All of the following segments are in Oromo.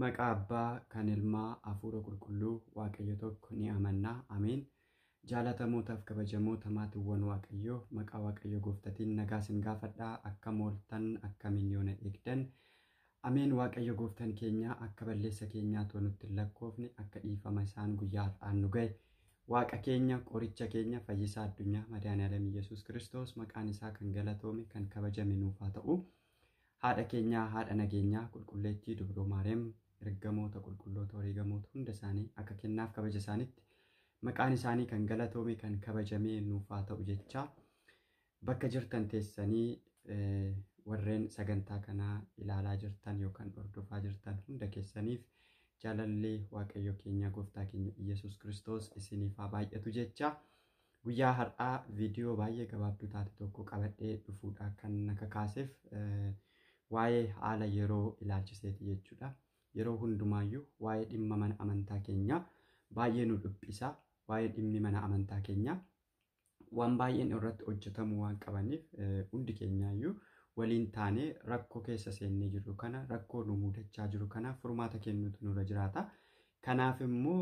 Maqaa Abbaa kan Ilmaa Hafuura Qulqulluu Waaqayyo tokko ni amanna. Ameen. Jaalatamootaaf kabajamoota maatiiwwan Waaqayyoo, maqaa Waaqayyo Gooftatiin nagaa isin gaafadhaa. Akkam ooltan? Akkamiin yoona eegdan? Ameen. Waaqayyo Gooftaan keenya akka balleessa keenyaa too nutti hin lakkoofne, akka dhiifama isaan guyyaa har'aan nu ga'e. Waaqa keenya, qoricha keenya, fayyisaa addunyaa, Madaani'aalem Yesuus Kiristoos maqaan isaa kan galatoome kan kabajame nuuf haa ta'u. Haadha keenyaa, haadha nageenyaa, qulqulleettii Dubroo Maariyaam, ergamoota, qulqulloota, wareegamoota hunda isaanii akka kennaaf kabaja isaaniitti maqaan isaanii kan galatoome kan kabajame nuuf haa ta'u jecha, bakka jirtan teessanii warreen sagantaa kanaa ilaalaa jirtan yookaan hordofaa jirtan hunda keessaniif jaalalli Waaqayyo keenya Gooftaa keenya Iyyasuus Kiristoos isiniif haa baay'atu jecha, guyyaa har'aa viidiyoo baay'ee gabaabduu taate tokko qabadhee dhufuudha kan na kakaaseef waa'ee haala yeroo ilaalchiseeti jechuudha. Yeroo hundumaayyuu waa'ee dhimma mana amantaa keenyaa baay'ee nu dhiphisa. Waa'ee dhimmi mana amantaa keenyaa waan baay'een irratti hojjetamuu waan qabaniif, hundi keenyaayyuu waliin taanee rakkoo keessa seennee jirru kana, rakkoo nu mudachaa jiru kana furmaata kennuutu nurra jiraata. Kanaaf immoo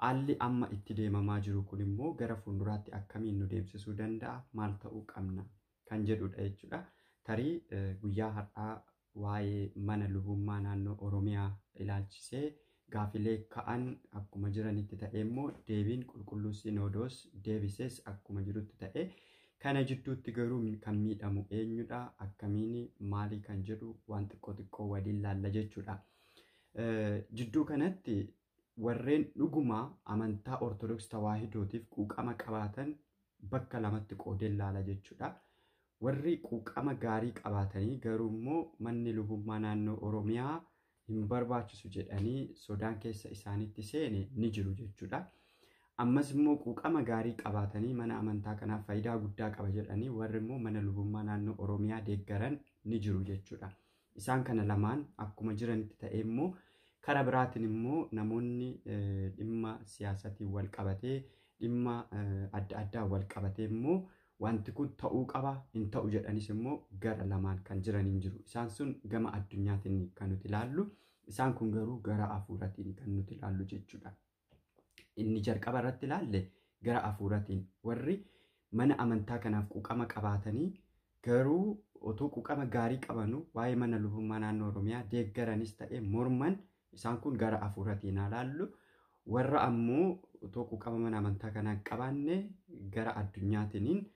haalli amma itti deemamaa jiru kun immoo gara fuulduraatti akkamiin nu deemsisuu danda'a, maal ta'uu qabna kan jedhudha jechuudha. Tarii guyyaa har'aa waa'ee mana lubummaa naannoo Oromiyaa ilaalchisee gaafilee ka'an akkuma jiranitti ta'e immoo deebiin qulqulluu Sinoodoos deebises akkuma jirutti ta'e, kana jidduutti garuu kan miidhamu eenyudha, akkamiin, maalii kan jedhu waan xiqqoo xiqqoo waliin laalla jechuudha. Jidduu kanatti warreen dhugumaa amantaa Ortodoksii Tawaahidootiif quuqama qabaatan bakka lamatti qoodeen laala jechuudha. Warri quuqama gaarii qabaatanii garuu immoo manni lubummaa naannoo Oromiyaa hin barbaachisu jedhanii sodaan keessa isaanitti seene ni jiru jechuudha. Ammas immoo quuqama gaarii qabaatanii mana amantaa kanaaf faayidaa guddaa qaba jedhanii warri immoo mana lubummaa naannoo Oromiyaa deeggaran ni jiru jechuudha. Isaan kana lamaan akkuma jiranitti ta'e immoo karaa biraatiin immoo namoonni dhimma siyaasatiin wal qabatee, dhimma adda addaa wal qabatee immoo wanti kun ta'uu qaba, hin ta'u jedhanis immoo gara lamaan kan jiraniin jiru. Isaan sun gama addunyaatiin kan nuti ilaallu, isaan kun garuu gara hafuuraatiin kan nuti ilaallu jechuudha. Inni jalqaba irratti ilaalle gara hafuuraatiin warri mana amantaa kanaaf quuqama qabaatanii garuu otoo quuqama gaarii qabanu waa'ee mana lubummaa naannoo Oromiyaa deeggaranis ta'e morman, isaan kun gara hafuuraatiin haa ilaallu. Warra ammoo otoo quuqama mana amantaa kanaa hin qabaanne gara addunyaatiin,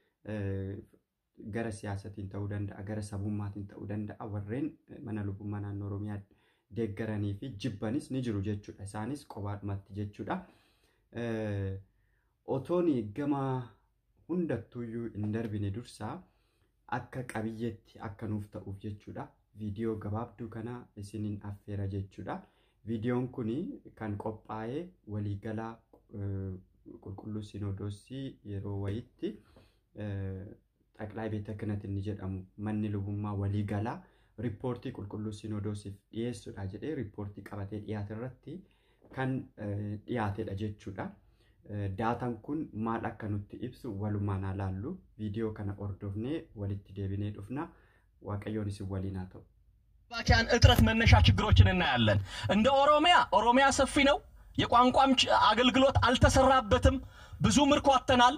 gara siyaasatiin ta'uu danda'a, gara sabummaatiin ta'uu danda'a, warreen mana lubummaa naannoo Oromiyaa deeggaranii fi jibbanis ni jiru jechuudha. Isaanis qobaadhumatti jechuudha. Otoon gama hundattuuyyuu hin darbine dursaa akka qabiyyeetti akka nuuf ta'uuf jechuudha. Viidiyoo gabaabduu kana isiniin affeera jechuudha. Viidiyoon kun kan qophaa'e waliigalaa qulqulluu Sinoodoosii yeroo wayitti xaqlaa beeta kanatti inni jedhamu manni lubummaa waliigalaa riippoortii qulqulluu Sinodoosiif dhiyeessuudha jedhee riippoortii qabatee dhiyaate irratti kan dhiyaatedha jechuudha. Daataan kun maal akka nutti ibsu walumaan haa laallu. Viidiyoo kana hordofnee walitti deebinee dhufna. Waaqayyoon isin waliin haa ta'u. ባኪያን እጥረት መነሻ ችግሮችን እናያለን። እንደ ኦሮሚያ፣ ኦሮሚያ ሰፊ ነው። የቋንቋም አገልግሎት አልተሰራበትም። ብዙ ምርኮ አጥተናል።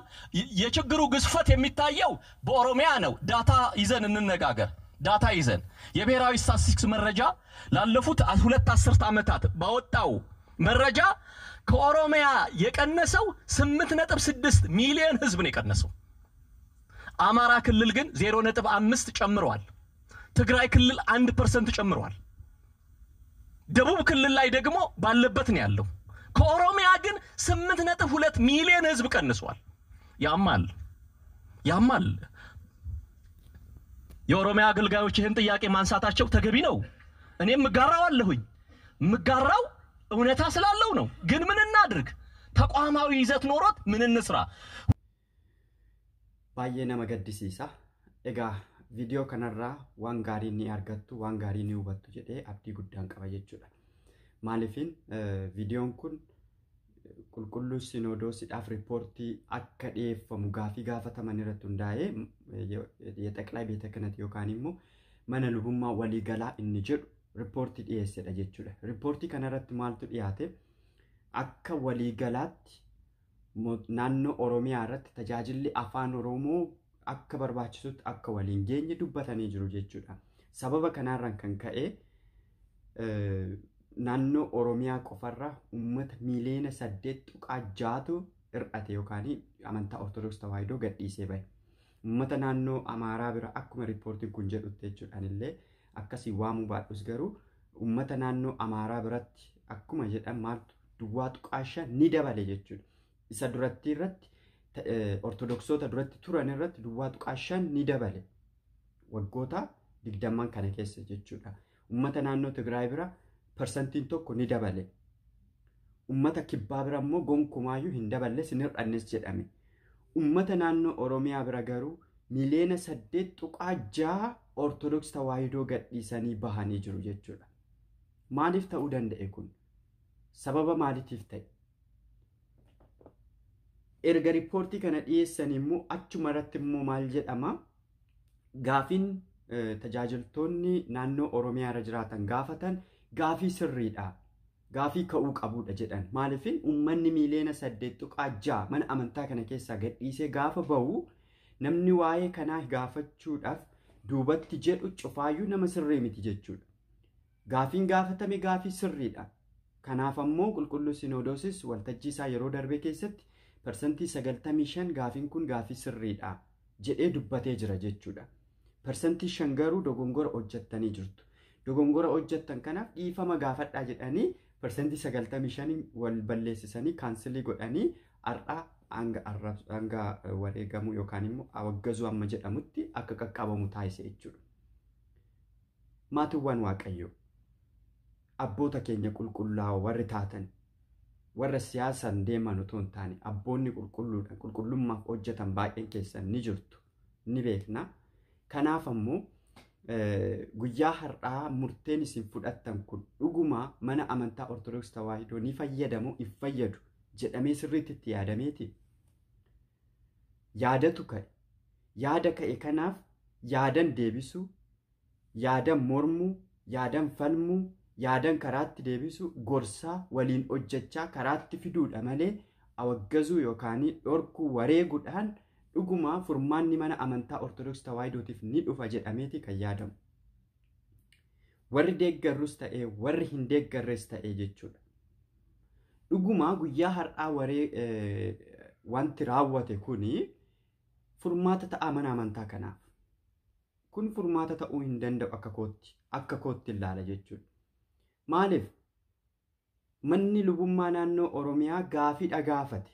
የችግሩ ግዝፈት የሚታየው በኦሮሚያ ነው። ዳታ ይዘን እንነጋገር። ዳታ ይዘን የብሔራዊ ስታቲስቲክስ መረጃ ላለፉት 2 አስርት ዓመታት ባወጣው መረጃ ከኦሮሚያ የቀነሰው 8.6 ሚሊዮን ህዝብ ነው የቀነሰው። አማራ ክልል ግን 0.5 ጨምሯል። ትግራይ ክልል 1% ጨምሯል። ደቡብ ክልል ላይ ደግሞ ባለበት ነው ያለው። ከኦሮሚያ ግን 8.2 ሚሊዮን ህዝብ ቀንሷል። ያማል፣ ያማል። የኦሮሚያ አገልጋዮች ይህን ጥያቄ ማንሳታቸው ተገቢ ነው። እኔም እጋራዋለሁኝ። ምጋራው እውነታ ስላለው ነው። ግን ምን እናድርግ? ተቋማዊ ይዘት ኖሮት ምን እንስራ? Baay'ee nama gaddisiisa. Egaa viidiyoo kanarraa waan gaarii ni argattu, waan gaarii ni hubattu jedhee abdii guddaan qaba jechuudha. Maaliifin viidiyoon kun qulqulluu Sinodoosiidhaaf riippoortii akka dhiyeeffamu gaafii gaafataman irratti hundaa'ee የጠቅላይ ቤተ ክህነት yookaan immoo mana lubummaa waliigalaa inni jedhu Riippoortii dhiyeessedha jechuudha. Riippoortii kanarratti maaltu dhiyaate? Akka waliigalaatti naannoo Oromiyaa irratti tajaajilli afaan Oromoo akka barbaachisutti akka waliin geenye dubbatanii jiru jechuudha. Sababa kanarraan kan ka'e naannoo Oromiyaa qofarraa uummata miiliyoona 8.6tu hir'ate yookaan amantaa Ortodoksii Tawaahidoo gadhiisee bahe. Uummata naannoo Amaaraa bira akkuma riippoortiin kun jedhutti jechuudhaan illee akkasii waamuu baadhus garuu uummata naannoo Amaaraa biratti akkuma jedhan maaltu 0.5 ni dabale jechuudha. Isa duratti irratti Ortodoksoota duratti turan irratti 0.5 ni dabale waggoota 20 kana keessa jechuudha. Uummata naannoo Tigraay bira 1% ni dabale. Uummata kibbaa bira immoo gonkumaayyuu hin daballes hin hir'annes jedhame. Uummata naannoo Oromiyaa bira garuu miiliyoona 8.6 Ortodoksii Tawaahidoo gadhiisanii bahanii jiru jechuudha. Maaliif ta'uu danda'e kun? Sababa maaliitiif ta'e? Erga riippoortii kana dhiyeessan immoo achuma irratti immoo maal jedhama? Gaafiin tajaajiltoonni naannoo Oromiyaa irra jiraatan gaafatan gaafii sirriidha. Gaafii ka'uu qabudha jedhan. Maaliif uummanni miiliyoona 8.6 mana amantaa kana keessaa gadhiisee gaafa bahu namni waa'ee kanaa gaafachuudhaaf duubatti jedhu cufaayyuu nama sirrii miti jechuudha. Gaafiin gaafatame gaafii sirriidha. Kanaaf ammoo qulqulluu Sinoodoosis waltajjii isaa yeroo darbe keessatti 95% gaafiin kun gaafii sirriidha jedhee dubbatee jira jechuudha. 5% garuu dogongora hojjettanii jirtu. Dogongora hojjettan kanaaf dhiifama gaafadhaa jedhanii 95% wal balleessisanii kaansilii godhanii har'a hanga wareegamuu yookaan immoo awaggazuu amma jedhamutti akka qaqqabamu taasise jechuudha. Maatiiwwan Waaqayyoo abboota keenya qulqullaa'oo warri taatan warra siyaasaan deeman otoo hin taane abboonni qulqulluudhaan qulqullummaaf hojjetan baay'een keessan ni jirtu ni beekna. Kanaaf ammoo guyyaa har'aa murteen isin fudhattan kun dhuguma mana amantaa Ortodoksii Tawaahidoo ni fayyadamu hin fayyadu jedhamee sirriitti itti yaadameeti. Yaadatu ka'e. Yaada ka'e kanaaf yaadan deebisu, yaadan mormuu, yaadan falmuu, yaadan karaatti deebisu, gorsaa waliin hojjechaa karaatti fiduudha malee awaggazuu yookaan dhorkuu wareeguudhaan dhuguma furmaanni mana amantaa Ortodoksii Tawaahidootiif ni dhufa jedhameeti kan yaadamu. Warri deeggarrus ta'ee warri hin deeggarres ta'ee jechuudha. Dhuguma guyyaa har'aa waree wanti raawwate kuni furmaata ta'a mana amantaa kanaaf. Kun furmaata ta'uu hin danda'u akka kootti ilaala jechuudha. Maaliif manni lubummaa naannoo Oromiyaa gaafiidha gaafate.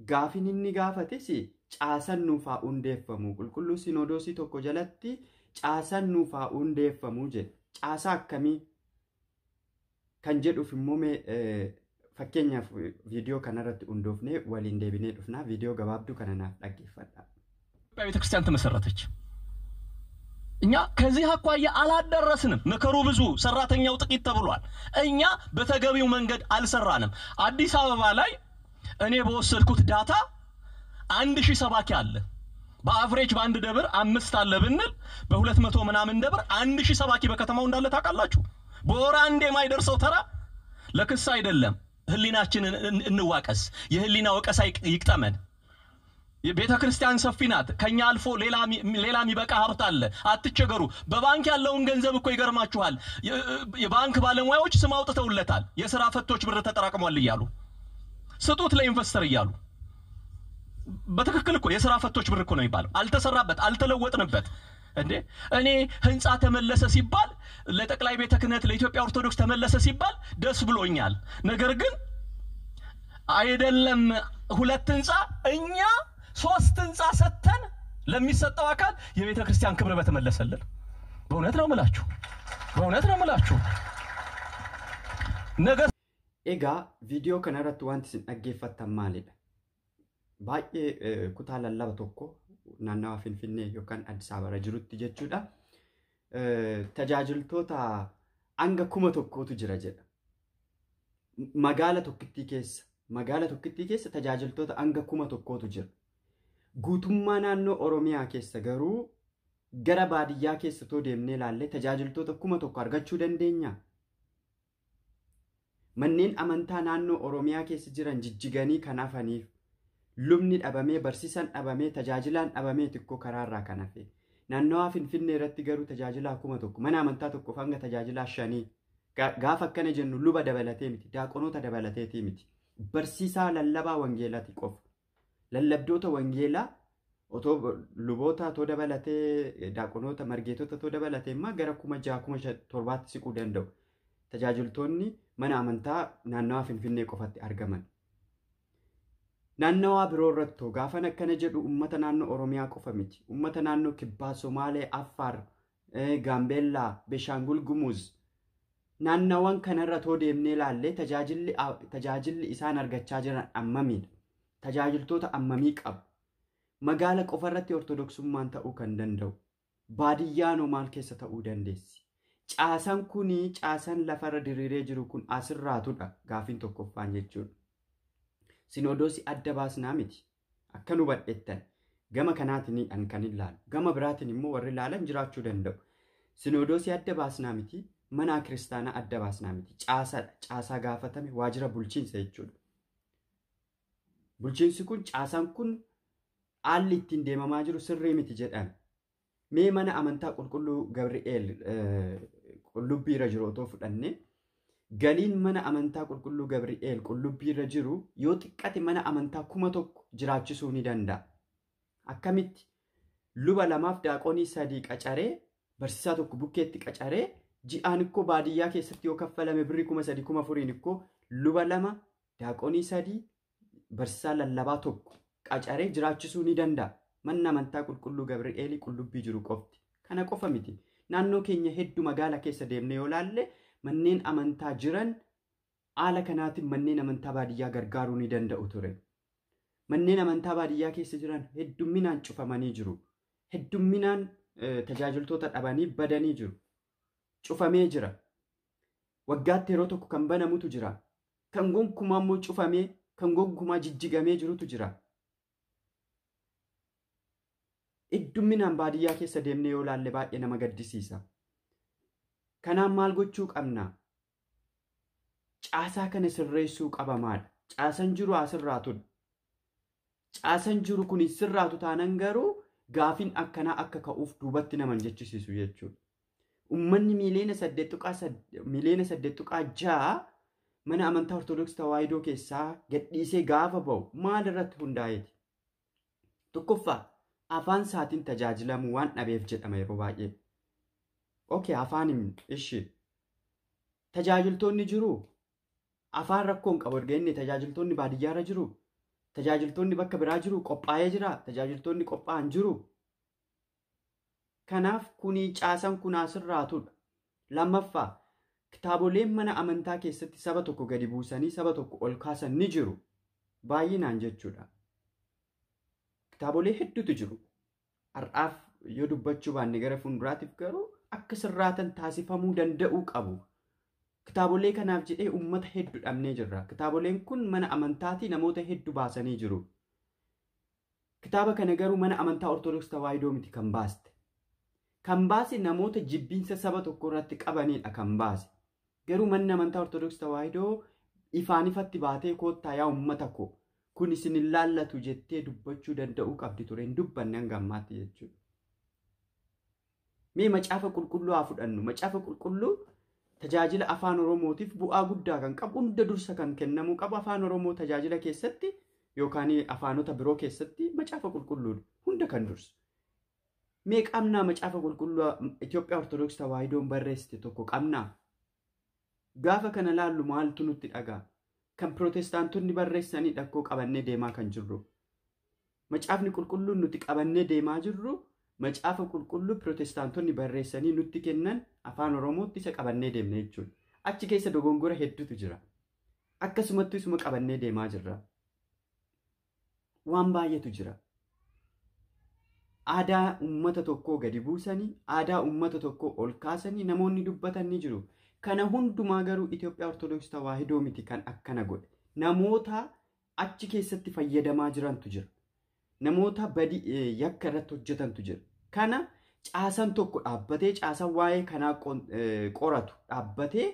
Gaafiin inni gaafates caasan nuuf haa hundeeffamu. Qulqulluu Sinodoosii tokko jalatti caasan nuuf haa hundeeffamu jedhe. Caasaa akkamii kan jedhuuf immoo fakkeenyaaf viidiyoo kanarratti hundoofnee waliin deebinee dhufna. Viidiyoo gabaabduu kana naaf dhaggeeffadha. ቤተክርስቲያን ተመሰረተች። እኛ ከዚህ አኳያ አላደረስንም። ምክሩ ብዙ ሰራተኛው ጥቂት ተብሏል። እኛ በተገቢው መንገድ አልሰራንም። አዲስ አበባ ላይ እኔ በወሰድኩት ዳታ 1000 ሰባኪ አለ። በአቨሬጅ በአንድ ደብር 5 አለ ብንል በ200 ምናምን ደብር 1000 ሰባኪ በከተማው እንዳለ ታውቃላችሁ። በወር አንዴ የማይደርሰው ተራ ለክስ አይደለም። ህሊናችንን እንዋቀስ። የህሊና ወቀሳ ይቅጠመን። ቤተ ክርስቲያን ሰፊ ናት። ከኛ አልፎ ሌላ የሚበቃ ሀብት አለ። አትቸገሩ። በባንክ ያለውን ገንዘብ እኮ ይገርማችኋል። የባንክ ባለሙያዎች ስም አውጥተውለታል። የስራ ፈቶች ብር ተጠራቅሟል እያሉ ስጡት ለኢንቨስተር እያሉ። በትክክል እኮ የስራ ፈቶች ብር እኮ ነው የሚባለው። አልተሰራበት፣ አልተለወጥንበት። እንዴ እኔ ህንፃ ተመለሰ ሲባል ለጠቅላይ ቤተ ክህነት ለኢትዮጵያ ኦርቶዶክስ ተመለሰ ሲባል ደስ ብሎኛል። ነገር ግን አይደለም ሁለት ህንፃ እኛ 3 ህንፃ ሰተን ለሚሰጠው አካል የቤተ ክርስቲያን ክብር በተመለሰልን። በእውነት ነው የምላችሁ፣ በእውነት ነው የምላችሁ። ነገ Egaa viidiyoo kanarratti wanti isin dhaggeeffattan maalidha? Baay'ee kutaa lallaba tokko naannawa Finfinnee yookaan Addis Ababa jirutti jechuudha. Tajaajiltoota hanga 1000tu jira jedha. Magaala tokkittii keessa tajaajiltoota hanga 1000tu jira. Guutummaa naannoo Oromiyaa keessa garuu Gara baadiyyaa keessa too deemnee ilaalle tajaajiltoota 1000 argachuu dandeenya? Manneen amantaa naannoo Oromiyaa keessa jiran jijjiganii kan hafaniif lubni dhabamee, barsiisaan dhabamee, tajaajilaan dhabamee xiqqoo karaarraa kan hafe. Naannawaa Finfinnee irratti garuu tajaajilaa 1000, mana amantaa tokkoof hanga tajaajilaa 5. Gaafa akkana jennu luba dabalatee miti, daaqonoota dabalateetii miti. Barsiisaa lallabaa wangeelaati qofa. Lallabdoota wangeelaa otoo luboota otoo dabalatee, daaqonoota, margeetota otoo dabalatee immoo gara 6,000 7,000 siquu danda'u. Tajaajiltoonni mana amantaa naannawaa Finfinnee qofatti argaman. Naannawaa biroo irratti gaafan akkana jedhu uummata naannoo Oromiyaa qofa miti. Uummata naannoo Kibbaa, Somaalee, Affaar, Gaambeellaa, Beeshaangul Gumuz naannawwan kanarra too deemnee ilaallee tajaajilli isaan argachaa jiran ammamiidha? Tajaajiltoota ammamii qabu? Magaala qofarratti ortodoksummaan ta'uu kan danda'u. Baadiyyaanoo maal keessa ta'uu dandeessi? Caasaan kuni caasaan lafarra diriiree jiru kun asirraatudha gaafiin tokkoffaan jechuudha. Sinodoosii adda baasnaa miti. Akka nu badhettan gama kanaatiin kan ilaalu. Gama biraatiin immoo warri ilaalan jiraachuu danda'u. Sinodoosii adda baasnaa miti. Mana kiristaanaa adda baasnaa miti. Caasaadha. Caasaa gaafatame waajjira bulchiinsa jechuudha. Bulchiinsi kun caasaan kun haalli ittiin deemamaa jiru sirrii miti jedhame. Mee mana amantaa qulqulluu Gabri'eel qullubbiirra jiru otoo fudhanne galiin mana amantaa qulqulluu Gabri'eel qullubbiirra jiru yoo xiqqate mana amantaa 1000 jiraachisuu ni danda'a. Akkamitti luba 2 daaqonii 3 qacaree barsiisaa 1 bukkeetti qacaree ji'aan ikkoo baadiyyaa keessatti yoo kaffalame birrii 3,000 4,000 ikkoo luba 2 daaqonii 3 barsiisaa lallabaa 1 qacaree jiraachisuu ni danda'a. Manni amantaa qulqulluu Gabri'eelii qullubbii jiru qofti. Kana qofa miti. Naannoo keenya hedduu magaala keessa deemnee yoo laalle manneen amantaa jiran haala kanaatiin manneen amantaa baadiyyaa gargaaruu ni danda'u ture. Manneen amantaa baadiyyaa keessa jiran heddumminaan cufamanii jiru. Heddumminaan tajaajiltoota dhabanii badanii jiru. Cufamee jira. Waggaatti yeroo tokko kan banamutu jira. Kan gonkumaa immoo cufamee, kan gonkumaa jijjigamee jirutu jira. Heddumminaan baadiyyaa keessa deemnee yoo laalle baay'ee nama gaddisiisa. Kanaan maal gochuu qabna? Caasaa kana sirreessuu qabamaadha. Caasaan jiru asirraatudha. Caasaan jiru kun sirraatu taanan garuu gaafiin akkanaa akka ka'uuf duubatti nama hin jechisiisu jechuudha. Uummanni miiliyoona 8.6 mana amantaa Ortodoksii Tawaahidoo keessaa gadhiisee gaafa ba'u maal irratti hundaa'eeti? Tokkoffaa afaan isaatiin tajaajilamuu waan dhabeef jedhama yeroo baay'ee. Okay, afaan ishi. Tajaajiltoonni jiru. Afaan rakkoo hin qabu erga inni tajaajiltoonni baadiyyaarra jiru. Tajaajiltoonni bakka biraa jiru qophaa'ee jira. Tajaajiltoonni qophaa'an jiru. Kanaaf kuni caasaan kun asirraatudha. Lammaffaa kitaaboleen mana amantaa keessatti saba tokko gadi buusanii saba tokko ol kaasan ni jiru. Baay'inaan jechuudha. Kitaabolee hedduutu jiru. Har'aaf yoo dubbachuu baanne gara fuulduraatiif garuu akka sirraatan taasifamuu danda'uu qabu. Kitaabolee kanaaf jedhee uummata hedduu dhabnee jirra. Kitaaboleen kun mana amantaatii namoota hedduu baasanii jiru. Kitaaba kana garuu mana amantaa Ortodoksii Tawaahidoo miti kan baaste. Kan baase namoota jibbiinsa saba tokko irratti qabanidha kan baase. Garuu manni amantaa Ortodoksii Tawaahidoo ifaan ifatti baatee koottaa yaa uummata koo kun isin hin laallatu jettee dubbachuu danda'uu qabdi ture. Hin dubbanne hanga ammaatti jechuudha. Mee macaafa qulqulluu haa fudhannu. Macaafa qulqulluu tajaajila afaan Oromootiif bu'aa guddaa kan qabu hunda dursa kan kennamuu qabu afaan Oromoo tajaajila keessatti yookaan afaanota biroo keessatti macaafa qulqulluudha. Hunda kan dursu. Mee qabnaa macaafa qulqulluu Itoophiyaa Ortodoksii Tawaahidoon barreessite tokko qabnaa? Gaafa kana laallu maaltu nutti dhaga'a? Kan pirootestaantonni barreessanii dhakkoo qabannee deemaa kan jirru. Macaafni qulqulluun nuti qabannee deemaa jirru macaafa qulqulluu pirootestaantonni barreessanii nutti kennan afaan Oromootti isa qabannee deemna jechuudha. Achi keessa dogongora hedduutu jira. Akkasumatti isuma qabannee deemaa jirra. Waan baay'eetu jira. Aadaa uummata tokkoo gadi buusanii, aadaa uummata tokkoo ol kaasanii namoonni dubbatan ni jiru. Kana hundumaa garuu Itoophiyaa Ortodoksii Tawaahidoo miti kan akkana godhe. Namoota achi keessatti fayyadamaa jirantu jira. Namoota badii yakka irratti hojjetantu jira. Kana Caasan tokko dhaabbatee caasan waa'ee kanaa qoratu dhaabbatee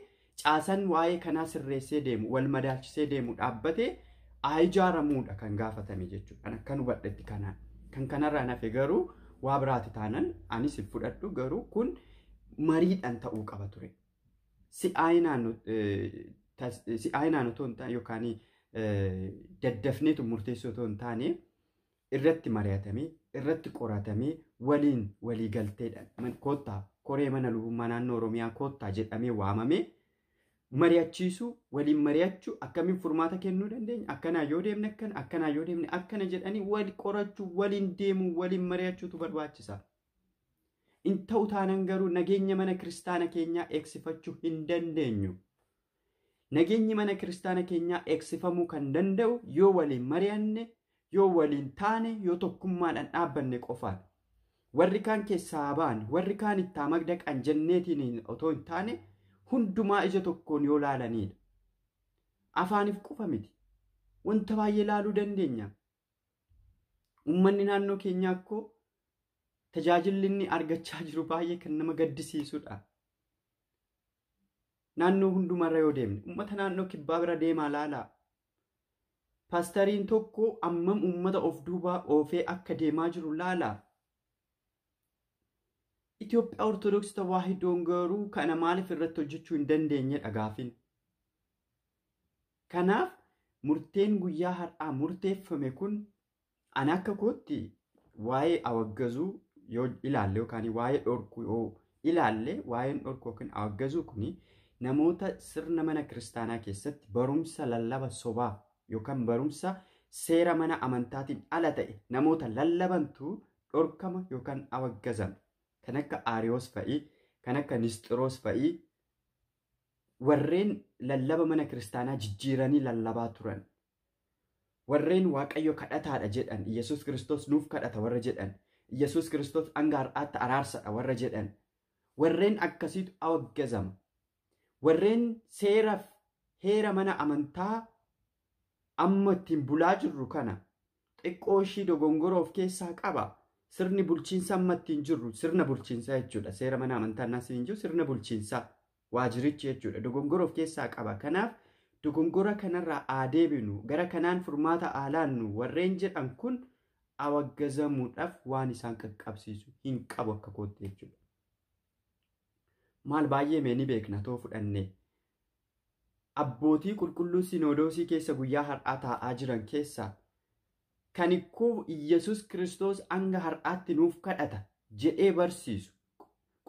caasan waa'ee kanaa sirreessee deemu wal madaalchisee deemu dhaabbatee haa ijaaramuudha kan gaafatame jechuudha. Kan akkan hubadhetti kanaan. Kan kanarraa nafe garuu waa biraati taanan anis hin fudhadhu garuu kun mariidhaan ta'uu qaba ture. Si'aayinaan otoo hin taane yookaan daddafneetu murteessoo otoo hin taane irratti mari'atamee irratti qoratamee waliin walii galteedhaan koottaa koree mana lubummaa naannoo Oromiyaa koottaa jedhamee waamamee mari'achiisuu waliin mari'achuu akkamiin furmaata kennuu dandeenya akkanaa yoo deemne akkana akkanaa yoo deemne akkana jedhanii wal qorachuu waliin deemuu waliin mari'achuutu barbaachisa. In ta'u taanan garuu nageenya mana kiristaana keenyaa eegsifachuu hin dandeenyu. Nageenyi mana kiristaana keenyaa eegsifamuu kan danda'u yoo waliin mari'anne yoo waliin taane yoo tokkummaadhaan dhaabbanne qofaadha. Warri kaan keessaa ba'an warri kaan itti madaqan jenneetiin otoo hin taane hundumaa ija tokkoon yoo laalanidha. Afaaniif qofa miti. Wanta baay'ee laaluu dandeenya. Uummanni naannoo keenyaa akkoo tajaajilli inni argachaa jiru baay'ee kan nama gaddisiisudha. Naannoo hundumarra yoo deemne uummata naannoo kibbaa bira deemaa laalaa. Paastariin tokko ammam uummata of duubaa oofee akka deemaa jiru laalaa. Itoophiyaa Ortodoksii Tawaahidoon garuu kana maaliif irratti hojjechuu hin dandeenyedha gaafin. Kanaaf murteen guyyaa har'aa murteeffame kun ani akka kootti waa'ee awaggazuu yoo ilaalle yookaan waa'ee dhorkuu yoo ilaalle waa'een dhorkuu yookaan awaggazuu kuni namoota sirna mana kiristaanaa keessatti barumsa lallaba sobaa yookaan barumsa seera mana amantaatiin ala ta'e namoota lallabantu dhorkama yookaan awaggazama. Kan akka Aariyoos fa'i, kan akka Nisxiroos fa'i warreen lallaba mana kiristaanaa jijjiiranii lallabaa turan. Warreen Waaqayyo kadhataadha jedhan, Iyyasuus Kiristoos nuuf kadhata warra jedhan, Iyyasuus Kiristoos hanga har'aatti araarsadha warra jedhan. Warreen akkasiitu awaggazama. Warreen seeraaf heera mana amantaa amma ittiin bulaa jirru kana xiqqoo ishii dogongora of keessaa qaba. Sirni bulchiinsa amma ittiin jirru sirna bulchiinsaa jechuudha. Seera mana amantaa naas hin jiru sirna bulchiinsaa waajirichi jechuudha. Dogongora of keessaa qaba. Kanaaf dogongora kanarraa haa deebinu gara kanaan furmaata haa laannu warreen jedhan kun awaggazamuudhaaf waan isaan qaqqabsiisu hin qabu akka kootti jechuudha. Maal baay'ee mee ni beekna too fudhanne. Abbootii qulqulluu sinodoosii keessa guyyaa har'aa taa'aa jiran keessaa kan ikkoo Iyyasuus Kiristoos hanga har'aatti nuuf kadhata jedhee barsiisu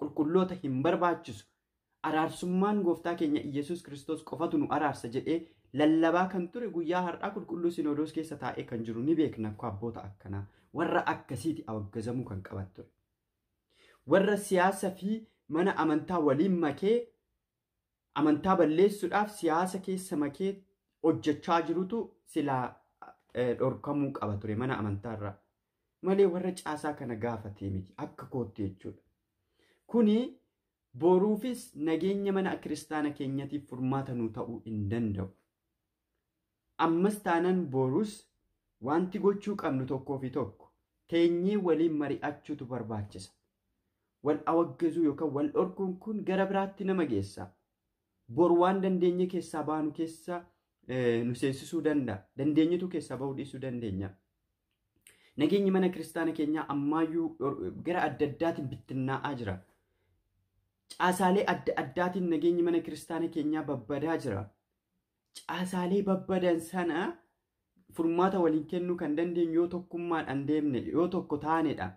qulqulloota hin barbaachisu araarsummaan gooftaa keenya Iyyasuus Kiristoos qofatu nu araarsa jedhee lallabaa kan ture guyyaa har'aa qulqulluu sinodoos keessa taa'ee kan jiru ni beekna akka abboota akkanaa warra akkasiiti awaggazamuu kan qaban ture. Warra siyaasa fi mana amantaa waliin makee amantaa balleessuudhaaf siyaasa keessa makee hojjechaa jirutu silaa dhorkamuu qaba ture mana amantaarraa malee warra caasaa kana gaafatee miti akka kootti jechuudha. Kuni boruufis nageenya mana kiristaana keenyatiif furmaata nu ta'uu hin danda'u. Ammas taanan borus wanti gochuu qabnu tokkoo fi tokko teenyee waliin mari'achuutu barbaachisa. Wal awaggazuu yookaan wal dhorkuun kun gara biraatti nama geessa. Bor waan dandeenye keessaa baanu keessa nu seensisuu danda'a. Dandeenyetu keessaa bahuu dhiisuu dandeenya. Nageenyi mana kiristaana keenyaa ammaayyuu gara adda addaatiin bittinnaa'aa jira. Caasaalee adda addaatiin nageenyi mana kiristaana keenyaa babbadaa jira. Caasaalee babbadan sana furmaata waliin kennuu kan dandeenyu yoo tokkummaadhaan deemne yoo tokko taanedha.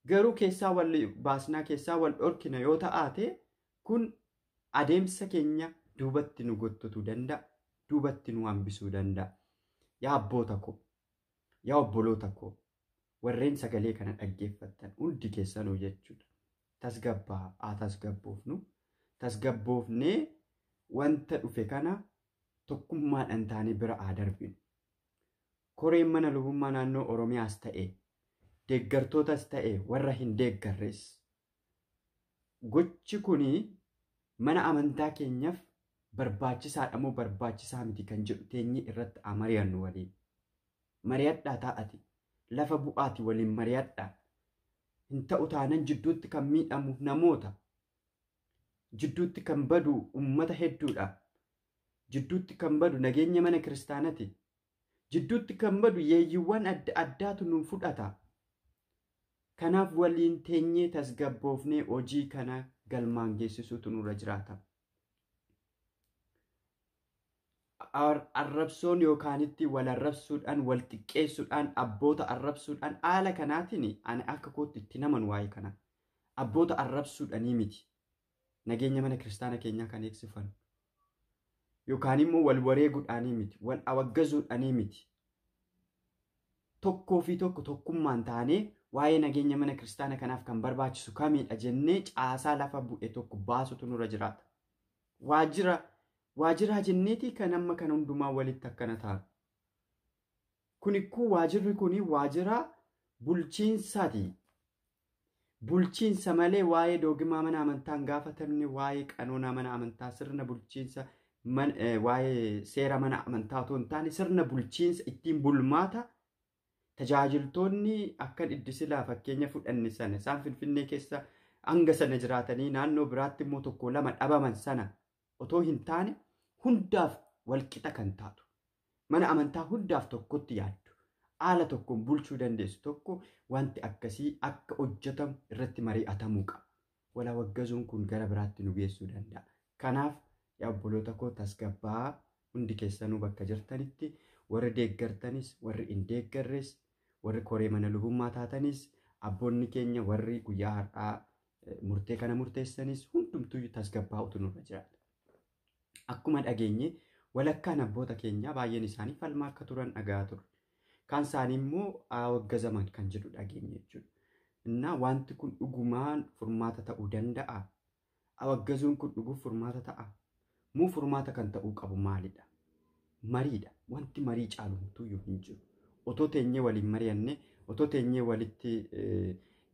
Garuu keessaa wal baasnaa keessaa wal dhorkina yoo ta'aate kun adeemsa keenya duubatti nu gottotuu danda'a. Duubatti nu hambisuu danda'a. Yaa abboota koo, yaa obboloota koo, warreen sagalee kana dhaggeeffattan hundi keessanuu jechuudha. Tasgabbaa haa tasgabboofnu. Tasgabboofnee wanta dhufe kana tokkummaadhaan taanee bira haa darbinu. Koreen mana lubummaa naannoo Oromiyaas ta'e, deeggartootas ta'e, warra hin deeggarres. Gochi kuni mana amantaa keenyaaf barbaachisaadha moo barbaachisaa miti kan jedhu teenyee irratti haa mari'annu waliin. Mari'adhaa taa'ati. Lafa bu'aati waliin mari'adhaa. Hin ta'u taanan jidduutti kan miidhamu namoota. Jidduutti kan badu uummata hedduudha. Jidduutti kan badu nageenya mana kiristaanati. Jidduutti kan badu yeeyyiiwwan adda addaatu nu fudhata. Kanaaf waliin teenyee tasgabboofnee hojii kana galmaan geessisuutu nurra jiraata. Arrabsoon yookaanitti wal arrabsuudhaan, wal xiqqeessuudhaan, abboota arrabsuudhaan haala kanaatiin ani akka kootti itti naman waa'ee kana. Abboota arrabsuudhaanii miti. Nageenya mana kiristaana keenyaa kan eegsifan. Yookaan immoo wal wareeguudhaanii miti, wal awaggazuudhaanii miti. Tokkoo fi tokko tokkummaan taanee waa'ee nageenya mana kiristaana kanaaf kan barbaachisu kamidha jennee caasaa lafa bu'e tokko baasutu nurra jiraata. Waajjiraa jenneetii kan amma kan hundumaa walitti akkana ta'a. Kunikkuu waajjirri kuni waajjira bulchiinsaati. Bulchiinsa malee waa'ee doogimaa mana amantaa hin gaafatamne, waa'ee qanoonaa mana amantaa, sirna bulchiinsa, waa'ee seera mana amantaa otoo hin taane sirna bulchiinsa ittiin bulmaata tajaajiltoonni akka iddisilaa fakkeenya fudhanne sana isaan Finfinnee keessa hanga sana jiraatanii naannoo biraatti immoo tokko lama dhabaman sana otoo hin taane hundaaf walqixa kan taatu mana amantaa hundaaf tokkotti yaaddu haala tokkoon bulchuu dandeessu tokko wanti akkasii akka hojjetamu irratti mari'atamuu qaba. Wal waggazuun kun gara biraatti nu geessuu danda'a. Kanaaf yaa obboloota koo tasgabbaa hundi keessanuu bakka jirtanitti warri deeggartanis warri hin deeggarres warri koree mana lubummaa taatanis abboonni keenya warri guyyaa har'aa murtee kana murteessanis hundumtuyyuu tasgabbaa'utu nurra jiraata. Akkuma dhageenye walakkaan abboota keenyaa baay'een isaanii falmaa akka turan dhagaa turre. Kaan isaanii immoo awaggazaman kan jedhu dhageenye jechuudha. Innaa wanti kun dhugumaan furmaata ta'uu danda'a? Awaggazuun kun dhuguuf furmaata ta'a? Muu furmaata kan ta'uu qabu maalidha? Mariidha. Wanti marii caalu homtuuyyuu hin jiru. Otoo teenyee waliin mari'anne, otoo teenyee walitti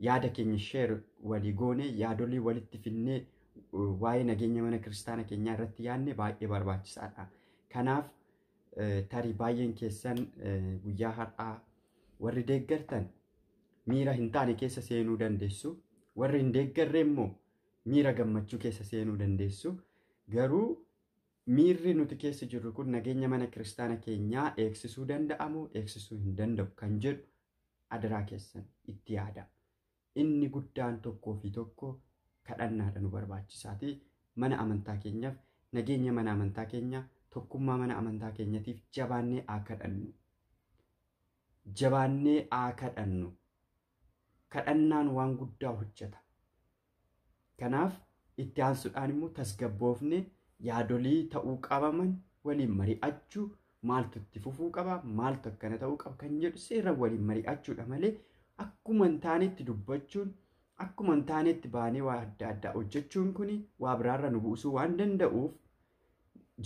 yaada keenya sheer walii goone, yaadolii walitti finnee waa'ee nageenya mana kiristaana keenyaa irratti yaadne baay'ee barbaachisaadha. Kanaaf tarii baay'een keessan guyyaa har'aa warri deeggartan miira hin taane keessa seenuu dandeessu. Warri hin deeggarre immoo miira gammachuu keessa seenuu dandeessu. Garuu miirri nuti keessa jirru kun nageenya mana kiristaana keenyaa eegsisuu danda'amoo eegsisuu hin danda'u kan jedhu adaraa keessan itti yaada. Inni guddaan tokkoo fi tokko kadhannaadha nu barbaachisaati. Mana amantaa keenyaaf, nageenya mana amantaa keenyaa, tokkummaa mana amantaa keenyatiif jabaannee haa kadhannu. Jabaannee haa kadhannu. Kadhannaan waan guddaa hojjeta. Kanaaf itti aansuudhaan immoo tasgabboofne yaadolii ta'uu qabaman waliin mari'achuu, maaltu itti fufuu qaba, maaltu akkana ta'uu qaba kan jedhu seera waliin mari'achuudha malee akkuma hin taanetti dubbachuun, akkuma hin taanetti baanee waa adda addaa hojjechuun kun waa biraarra nu buusuu waan danda'uuf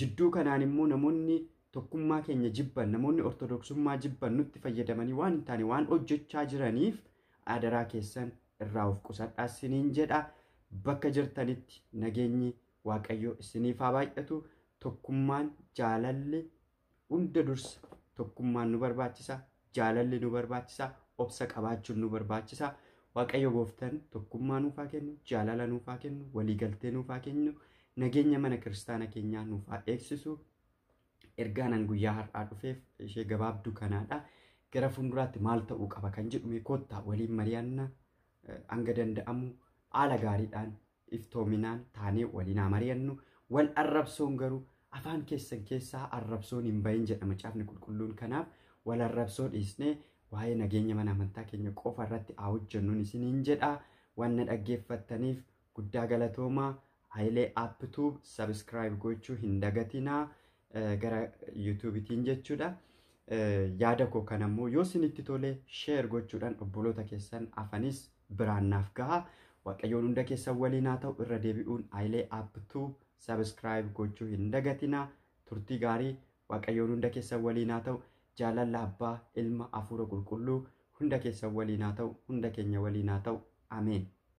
jidduu kanaan immoo namoonni tokkummaa keenya jibban, namoonni ortodoksummaa jibban nutti fayyadamanii waan hin taane waan hojjechaa jiraniif adaraa keessan irraa of qusadhaa isiniin jedha. Bakka jirtanitti nageenyi Waaqayyo isiniif haa baay'atu. Tokkummaan, jaalalli hunda dursa. Tokkummaan nu barbaachisa, jaalalli nu barbaachisa, obsa qabaachuun nu barbaachisa. Waaqayyo gooftaan tokkummaa nuuf haa kennu, jaalala nuuf haa kennu, waliigaltee nuuf haa kennu, nageenya mana kiristaana keenyaa nuuf haa eegsisu. Ergaan guyyaa har'aa dhufeef ishee gabaabduu kanaadha. Gara fuulduraatti maal ta'uu qaba kan jedhu kottaa waliin mari'anna hanga danda'amu haala gaariidhaan iftoominaan taanee waliin haa mari'annu. Wal arrabsoon garuu afaan keessan keessaa arrabsoon hin bahin jedha macaafni qulqulluun. Kanaaf wal arrabsoo dhiisnee waa'ee nageenya mana amantaa keenya qofa irratti haa hojjennuun isiniin jedha. Waan na dhaggeeffattaniif guddaa galatoomaa. Hayilee Appituub subscribe gochuu hin dagatinaa gara yuutuubitiin jechuudha. Yaada koo kan ammoo yoo isinitti tole sheer gochuudhaan obboloota keessan afanis biraan naaf gaha. Waaqayyoon hunda keessan waliin haa ta'u. Irra deebi'uun Hayilee Appituub subscribe gochuu hin dagatinaa. Turtii gaarii. Waaqayyoon hunda keessan waliin haa ta'u. Jaalala Abbaa, Ilma, Hafuura Qulqulluu hunda keessan waliin haa ta'u. Hunda keenya waliin haa ta'u. Ameen.